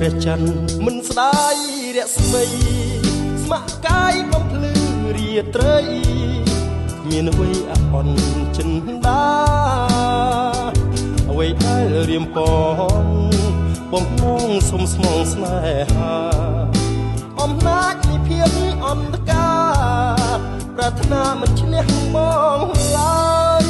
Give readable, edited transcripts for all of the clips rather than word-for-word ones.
ព្រះច័ន្ទមិនស្ដាយរស្មីស្ម័គ្រកាយបំភ្លឺរាត្រីគ្មានអ្វីអអន់ចិនដាអ្វីដែលរៀមពងបំងសុំស្មងស្នេហាអំណាចនិព្វានអន្តការប្រាថ្នាមិនឈ្នះបងឡើយ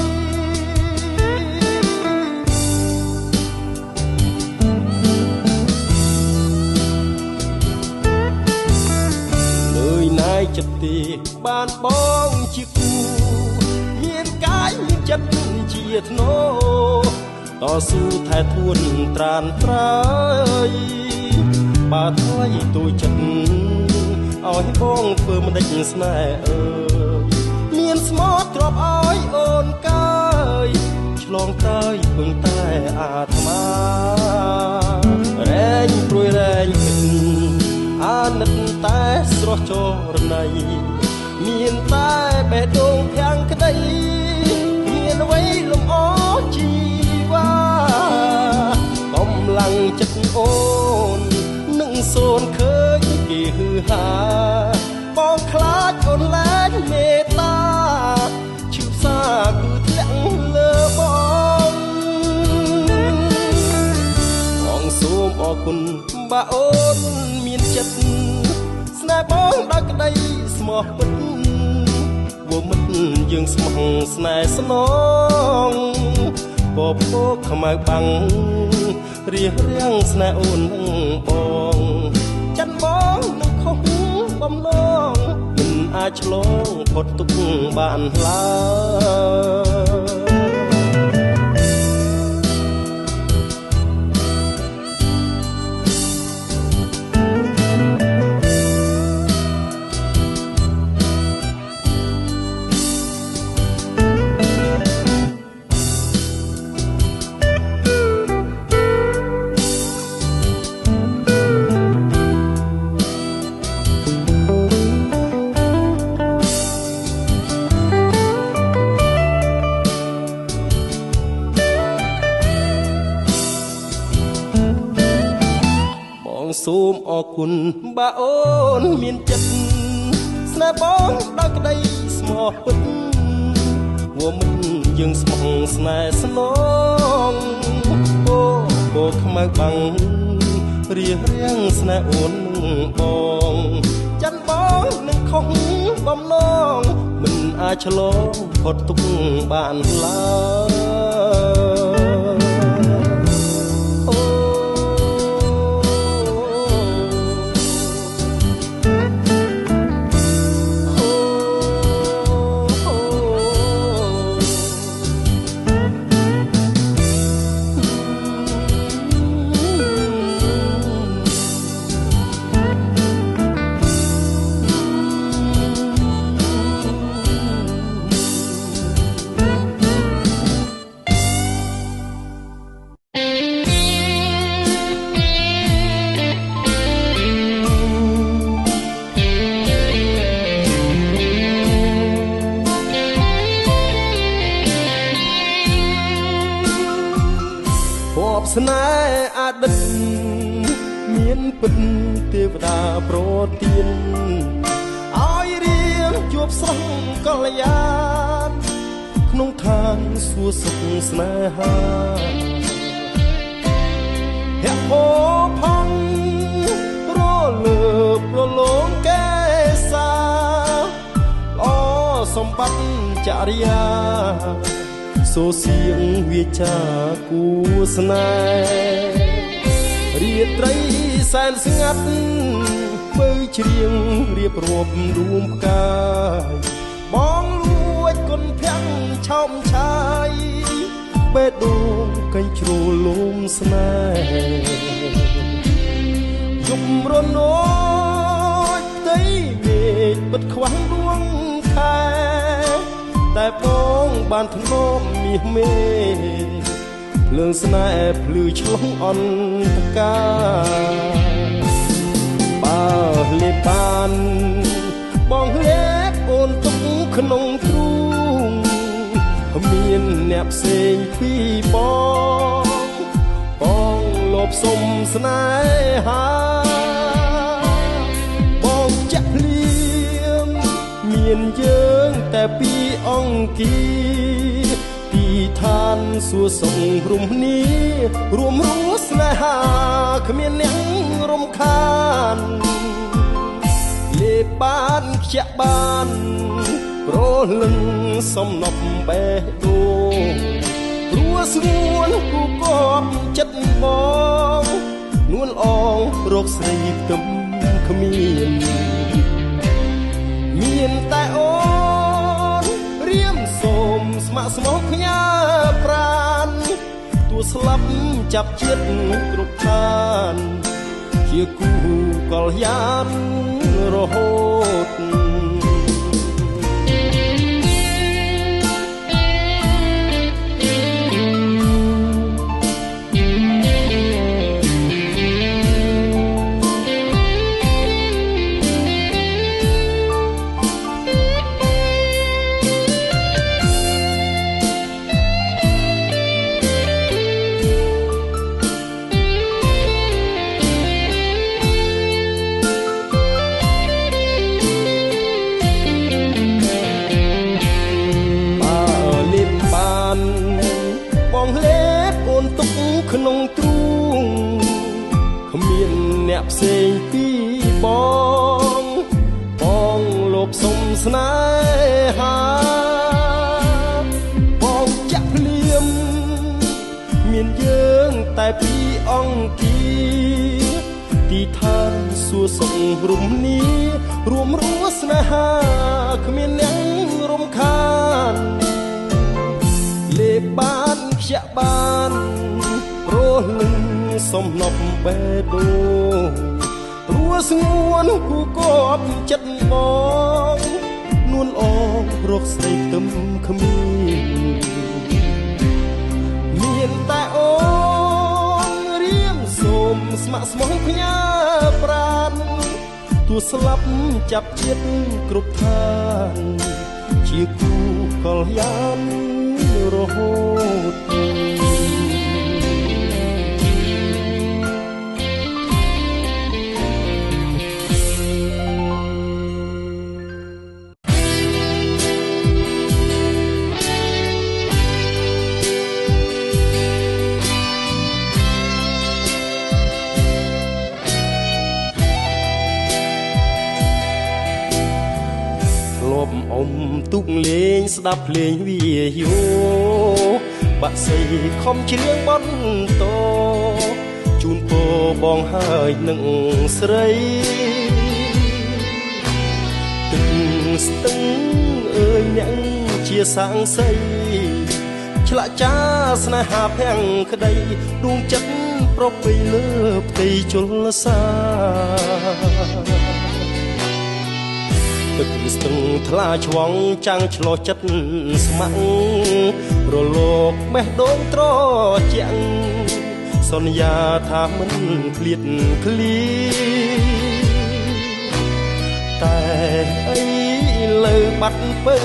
នឿយណាយចិត្តទេបានបងជាគូមានកាយមានចិត្តជាធ្នូតស៊ូថែធួនត្រានត្រើយបើថ្លៃទូចិត្តឲ្យបងធ្វើមិនដេចស្នេហ៍អើយមានស្មោទ្របឲ្យអូនកាយឆ្លងទៅពឹងតែអាត្មារែងព្រួយរែងគិតអាណិតតែស្រស់ចរណៃមានតែបេះដូងភាំងក្តីមានអ្វីលំអជីវ៉ាកម្លាំងចិត្តអូននឹងសូនឃើញគេហឺហាបងខ្លាចអូនលែងមេត្តាឈឺផ្សាគឺធ្លាក់លើបងបងសូមអរគុណបើអូនមានចិត្តស្នេហ៍បងដោយក្តីស្មោះពិតវមិត្តយើងស្មោះស្នេហ៍ស្នងពពកខ្មៅបាំងរៀបរៀងស្នេហ៍អូននឹងបងចិនបងនឹងខុសបំឡងមិនអាចឆ្លងផុតទុកបានឡើយសូមអរគុណបើអូនមានចិត្តស្នេហ៍បងដោយក្តីស្មោះពិតវមិត្តយើងស្មោះស្នេហ៍ស្នងពោពោខ្មៅបាំងរៀបរៀងស្នេហ៍អូននឹងបងចិនបងនឹងខុសបំណងមិនអាចឆ្លងផុតទុកបានឡើយស្នេហ៍អតីតមានពិតទេវតាប្រទានឲ្យរៀងជួបស្រស់កល្យានក្នុងឋានសួគ៌សុខស្នេហាភៈពោផង់រលើប្រឡងកេសាល្អសម្បត្តិចរិយាសូសៀងវាចាគូស្នេហ៍រាត្រីសែនស្ងាត់ពៅច្រៀងរៀបរាប់រួមផ្កាយបងលួចគុណភាំងឆោមឆាយបេះដូងកញ្ជ្រោលំស្នេហ៍យំរណចផ្ទៃមេឃបិទខ្វះដួងខែតែបងបានធ្នមមាសមេភ្លើងស្នេហ៍ភ្លឺឆ្លងអន្តកាបើលេបបានបងលេបអូនទុកក្នុងទ្រូងមានអ្នកផ្សេងពីបងបងល បសុំស្នេហាបងចាក់ភ្លៀងមានយើងតែពីរអង្គីទីឋានសួរសុខរួមគ្នារួមរស់ស្នេហាគ្មានអ្នករំខានលេបបានខ្ជាក់បានប្រលឹងសំណប់បេះដូងព្រោះស្ងួនគូកបចិត្តបងនួនអងរកស្រីផ្ទឹមគ្មានមានតែអូនរៀមសូមស្ម័គ្រស្មោះផ្ញើប្រានទោះស្លាប់ចាប់ជាតិគ្រប់ឋានជាគូកល្យានរហូតក្នុងទ្រូងគ្មានអ្នកផ្សេងពីបងបងលោភសុំស្នេហាបងចាក់ភ្លៀមមានយើងតែពីរអង្គីទីឋានសួរសុខរួមគ្នារួមរស់ស្នេហាគ្មានអ្នករំខានលេបបានខ្ជាក់បានប្រលឹងសំណប់បេះដូងព្រោះស្ងួនគូកបចិត្តបងនួនអងរកស្រីផ្ទឹមគ្មានមានតែអូនរៀមសូមស្ម័គ្រស្មោះផ្ញើប្រានទោះស្លាប់ចាប់ជាតិគ្រប់ឋានជាគូកល្យានរហូតទុកលេងស្ដាប់ភ្លេងវាយោបាក់សីខំច្រៀងបន្តជូនពរបងហើយនឹងស្រីទឹកស្ទឹងអើយអ្នកជាសាងសីឆ្លាក់ចាស្នេហាភាំងក្តីដួងចិត្តប្រពៃលើផ្ទៃជលសាទឹកស្ទឹងថ្លាឆ្វង់ចាំងឆ្លោះចិត្តស្ម័គ្ររលកបេះដូងត្រជាក់សន្យាថាមិនឃ្លាតឃ្លីតែអីលើបាត់ពើ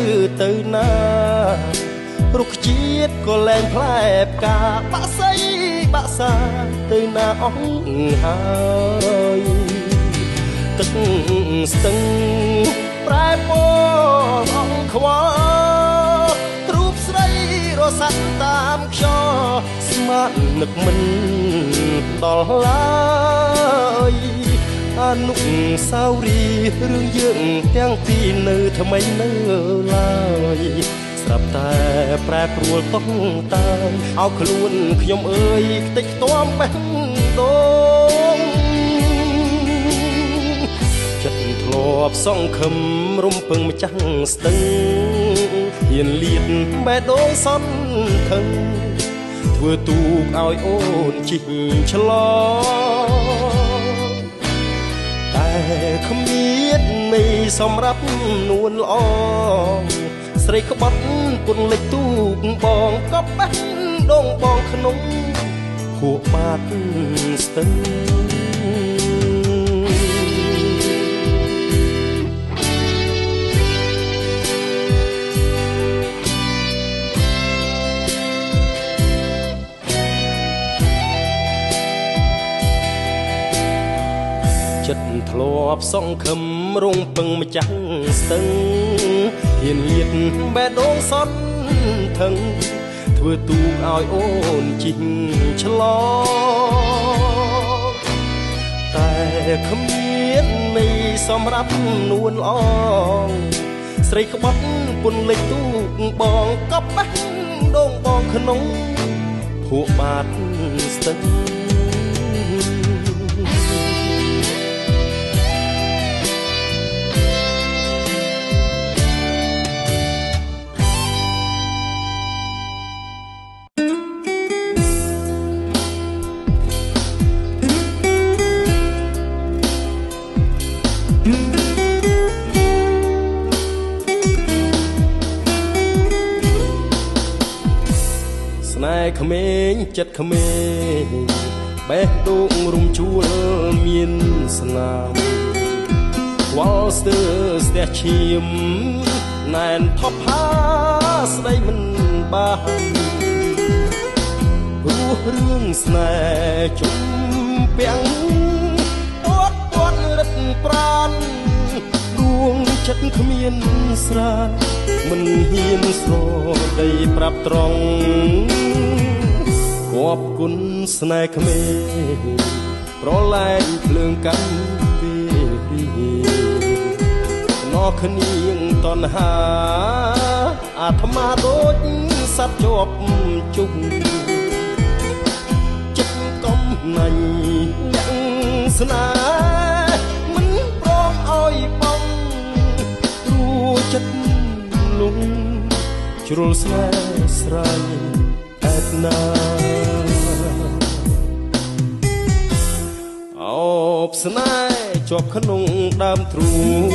ទៅណារុក្ខជាតិក៏លែងផ្លែផ្កាបាក់សីបាក់សាទៅណាអស់ហើយទឹកស្ទឹងប្រែពណ៌អង្គខ្វល់រូបស្រីរសាត់តាមខ្យល់ស្មាននឹកមិនដល់ឡើយអនុស្សាវរីយ៍រឿងយើងទាំងពីរនៅថ្មីនៅឡើយស្រាប់តែប្រែប្រួលតោះតាឲ្យខ្លួនខ្ញុំអើយខ្ទេចខ្ទាំបេះដូងចិត្តធ្លាប់សង្ឃឹមរំពឹងម្ចាស់ស្ទឹងហ៊ានលៀតបេះដូងសន្ថឹងធ្វើទូកឲ្យអូនជិះឆ្លងតែគ្មានន័យសម្រាប់នួនល្អស្រីក្បត់ពុនលិចទូកបងក៏បេះដូងបងក្នុងខួបាតស្ទឹង ធ្លាប់សង្ឃឹមរងពឹងម្ចាស់ស្ទឹងហ៊ានលៀតបេះដូងសត់ថឹងធ្វើទូកឲ្យអូនជីកឆ្លងតែគ្មានន័យសម្រាប់នួនល្អងស្រីក្បត់ពុនលេចទូកបងកប់បេះដូងបងក្នុងភក់បាតស្ទឹងក្មេងចិត្តក្មេងបេះដូងរំជួលមានស្នាមខ្វល់ស្ទើស្ទះឈាមណែនថប់ហាស្ដីមិនបានព្រោះរឿងស្នេហ៍ជុំពាំងពាត់ពាត់រិទ្ធប្រានដួងចិត្តគ្មានស្រានមិនហ៊ានស្រដីប្រាប់ត្រង់គប់គុណស្នេហ៍ក្មេងប្រឡែងភ្លើងកម្មពីរីណោះគ្នាងតណ្ហាអាត្មាដូចសត្វជាប់ជុំចិត្តកំណាញ់លាក់ស្នេហ៍មិនព្រមឲ្យបងព្រោះចិត្តលងជ្រុលស្នេហ៍ស្រ័យអែបណាអោបស្នេហ៍ជាប់ក្នុងដើមទ្រូង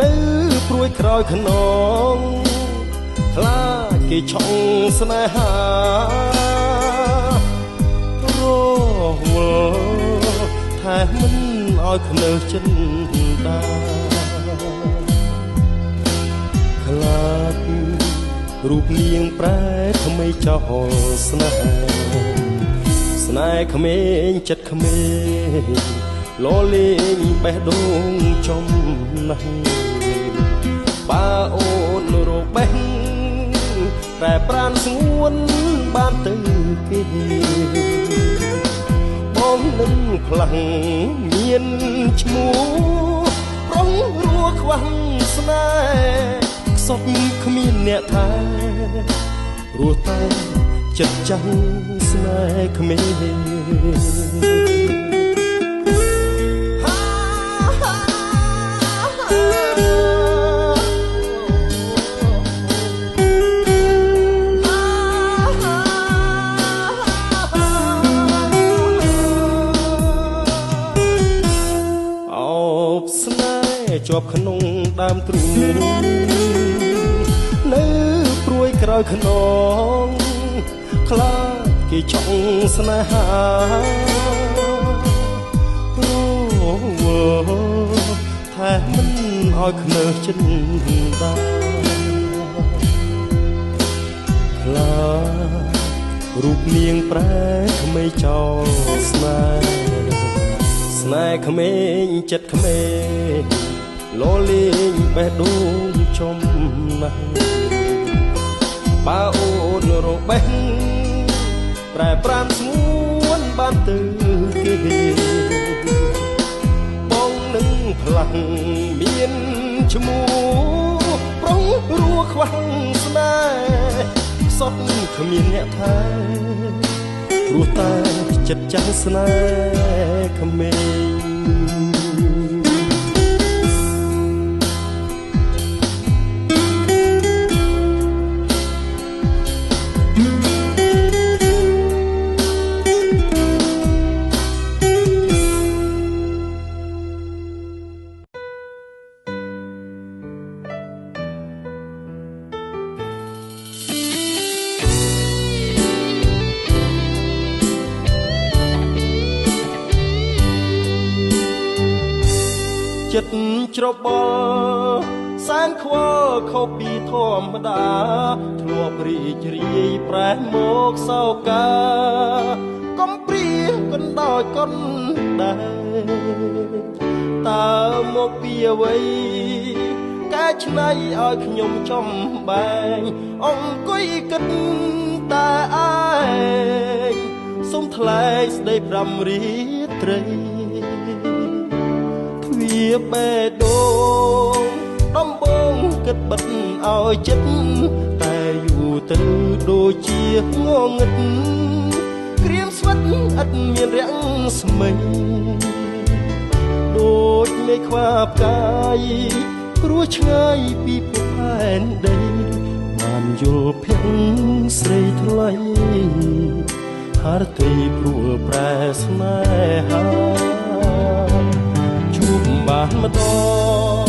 នៅព្រួយក្រោយខ្នងខ្លាចគេឆុងស្នេហារវល់ថែមិនឲ្យខ្នើចិនដាខ្លាចរូបនាងប្រែថ្មីចោលស្នេហ៍ស្នេហ៍ក្មេងចិត្តក្មេងលលេងបេះដូងចំណាស់បើអូនរបេះតែប្រានស្ងួនបានទៅគេបងនឹងផ្លាំងមានឈ្មោះប្រងរួខ្វះស្នេហ៍ខ្សត់គ្មានអ្នកថែព្រោះតែចិត្តចាំងស្នេហ៍ក្មេងអោបស្នេហ៍ជាប់ក្នុងដើមទ្រូងនៅព្រួយក្រោយខ្នងខ្លាចគេចង់ស្នេហារវល់ថែមិនឲ្យខ្នើចិនដាខ្លាចរូបនាងប្រែក្មេងចោលស្នេហ៍ស្នេហ៍ក្មេងចិត្តក្មេងលលេងបេះដូងចំណាស់បើអូនរបេះប្រែប្រានស្ងួនបានទៅគេបងនឹងផ្លាំងមានឈ្មោះប្រងរួខ្វះស្នេហ៍ខ្សត់គ្មានអ្នកថែព្រោះតែចិត្តចាំងស្នេហ៍ក្មេង ចិត្តច្របល់សែនខ្វល់ខុសពីធម្មតាធ្លាប់រីករាយប្រែមកសោកាកំព្រា កណ្ដោយកណ្ដែតើមកពីអ្វីកែច្នៃឲ្យខ្ញុំចំបែងអង្គុយគិតតែឯងសូមថ្លែងស្ដី5រាត្រីទ្វាបេះដូងដំបងគិតបិទឲ្យចិត្តតែយូរទៅដូចជាងងឹតក្រៀមស្វិតឥតមានរាំងស្មីដូចមេខ្វាផ្កាយព្រោះឆ្ងាយពីភពផែនដីបានយល់ភៀងស្រីថ្លៃហារទីព្រួលប្រែស្នេហាជួបបានម្ដង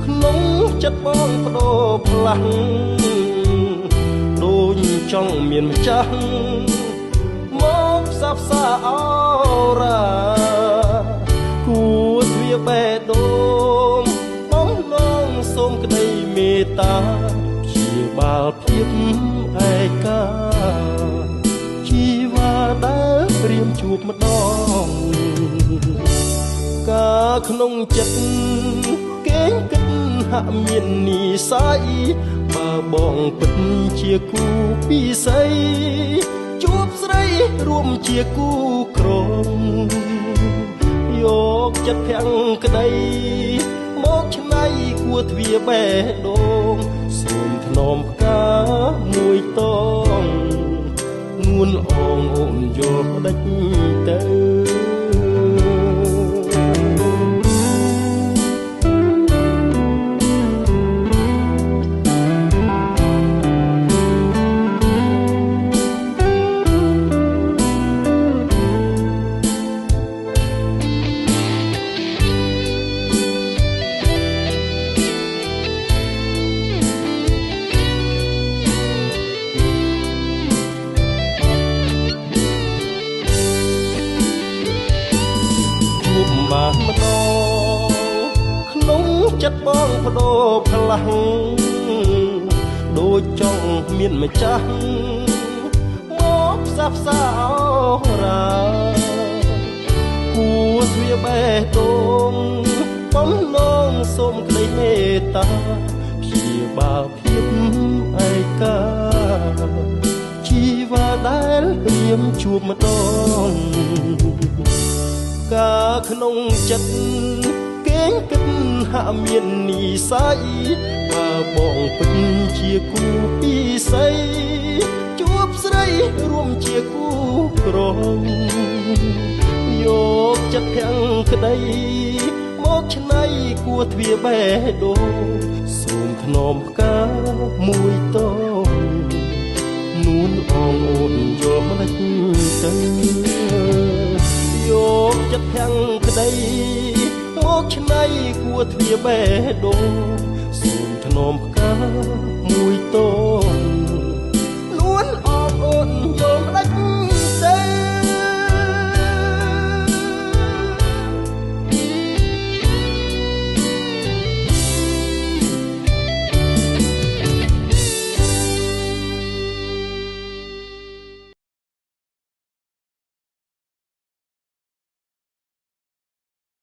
ក្នុងចិត្តបងបដូរផ្លាស់ដូចចង់មានម្ចាស់មកផ្សះផ្សាអរ៉ាគួទ្វាបេះដូងបំណងសូមក្តីមេត្តាព្យាបាលភាពឯកាជីវ៉ាដែលរៀមជួបម្ដងកាក្នុងចិត្តគេងគិតហាក់មាននិស័យបើបងពិតជាគូពិសីជួបស្រីរួមជាគូក្រងយកចិត្តភាំងក្តីមកឆ្នៃគួទ្វាបេះដូងសូមថ្នមផ្កាមួយតងនួនអងអូនយល់ផ្ដាច់ទៅបានម្ដងក្នុងចិត្តបងបដូរផ្លាស់ដូចចង់មានម្ចាស់មកផ្សះផ្សាអរ៉ាគួទ្វាបេះដូងបំណងសូមក្តីមេត្តាព្យាបាលភាពឯកាជីវ៉ាដែលរៀមជួបម្ដងកាក្នុងចិត្តគេងគិតហាក់មាននិស័យបើបងពិតជាគូពិសីជួបស្រីរួមជាគូក្រងយកចិត្តភាំងក្តីមកឆ្នៃគួទ្វាបេះដូងសូមថ្នមផ្កាមួយតងនួនអងអូនយល់មិនទៅយកចិត្តភាំងក្តីមកឆ្នៃគួទ្វាបេះដូងសូមថ្នមផ្កាមួយត